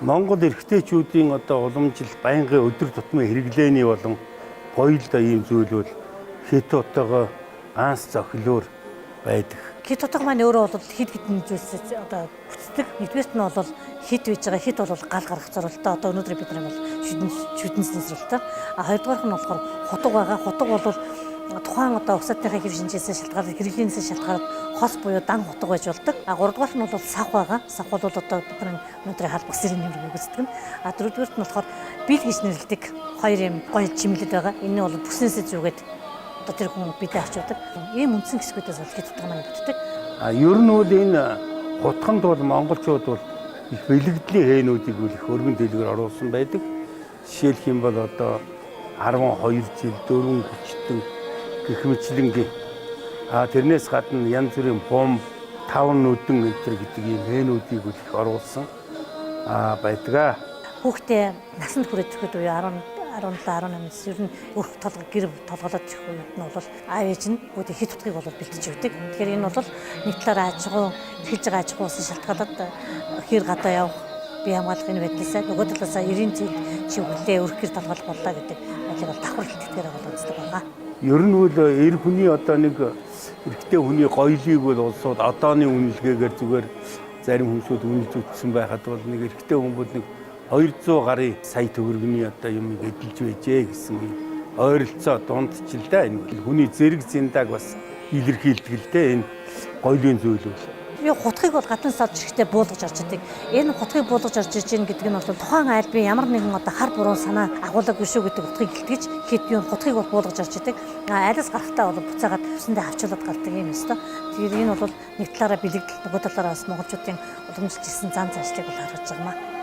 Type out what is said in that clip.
Монгол эрэгтэйчүүдийн одоо уламжил байнгын өдөр тутмын хэрэглээний болон гоёл ийм зүйл бол хятадтойгоо ганц зохилоор байдаг. Хит хутга маань өөрөө бол хит хитэн зүйлсээс одоо бүтдэг. Нэгдүгээрт нь бол хит байж байгаа. Хит бол гал гаргах зорилттой. Одоо өнөөдөр бид нар бол шүдэн шүдэнсэн зорилттой. А хоёрдугаарх нь болохоор хутга байгаа. Хутга бол тухайн одоо угсаатныхаа хэв шинжээс шалтгаалаад, хэрэглээнээс шалтгаалаад хос буюу дан хутга байж болдог. А гуравдугаарт нь бол сав байгаа. Сав бол одоо бидний өнөөдрийн халбах сэрийн нэмрэг үздэг нь. А дөрөвдүгээрт нь болохоор бил гэж нэрлэдэг хоёр юм гоё чимлэл байгаа. Энэ нь бол бүснээсээ зүгээд одоо тэр хүн бидээ авч явдаг. Ийм үндсэн хэсгүүдээс бол хит хутга маань бүтдэг. А ер нь бол энэ хутганд бол монголчууд бол их бэлгэдлийн хээнүүдийг бол их өргөн дэлгэр оруулсан байдаг. Жишээлх юм бол одоо 12 жил 4 хүчтэн гэх мэтлэнгийн а тэрнээс гадна янз бүрийн бомб, таван нүдэн энэ төр гэдэг ийм хээнүүдийг бол их оруулсан а байдаг. Хүүхдээ насанд хүрээд ирэхэд буюу 10 17 18 нас ер нь өрх толгой гэр толгоолоод ирэх үед нь бол аав ээж нь бүгд хит хутгийг бол бэлтэж өгдөг. Тэгэхээр энэ бол нэг талаараа аж ахуй эрхэлж байгаа аж ахуйс шалтгаалаад хэр гадаа явах бие хамгаалах энэ байдлаасаа нөгөө талаасаа 90 цент чиглэлээ өрх гэр толгойлох боллоо гэдэг байдлыг бол давхар хэлтгэхээр бол үздэг байгаа. Ер нь бол эр хүний одоо нэг эрэгтэй хүний гоёлыг бол улсууд одооны үнэлгээгээр зүгээр зарим хүмүүсүүд үнэлж үтсэн байхад бол нэг эрэгтэй хүн бол нэг 200 гаруй сая төгрөгийн одоо юм эдэлж байжээ гэсэн юм ойролцоо дундчил да энэ хүний зэрэг зиндааг бас илэрхийлдэг л дээ энэ гоёлын зүйл бол. Би хутгийг бол гаднаас олж ирэхдээ буулгаж орж идэг. Энэ хутгийг буулгаж орж иж гин гэдэг нь бол тухайн айл би ямар нэгэн одоо хар буруу санаа агуулаагүй шүү гэдэг утгыг илтгэж хэд юм хутгийг бол буулгаж орж идэг. Айлаас гарахтаа бол буцаагаад бүсэндээ хавчуулаад гардаг юм өстой. Тэгэхээр энэ бол нэг талаараа бэлэгдэл, нөгөө талаараа бас монголчуудын уламжилж ирсэн зан заншлыг бол харуулж байгаа юм аа.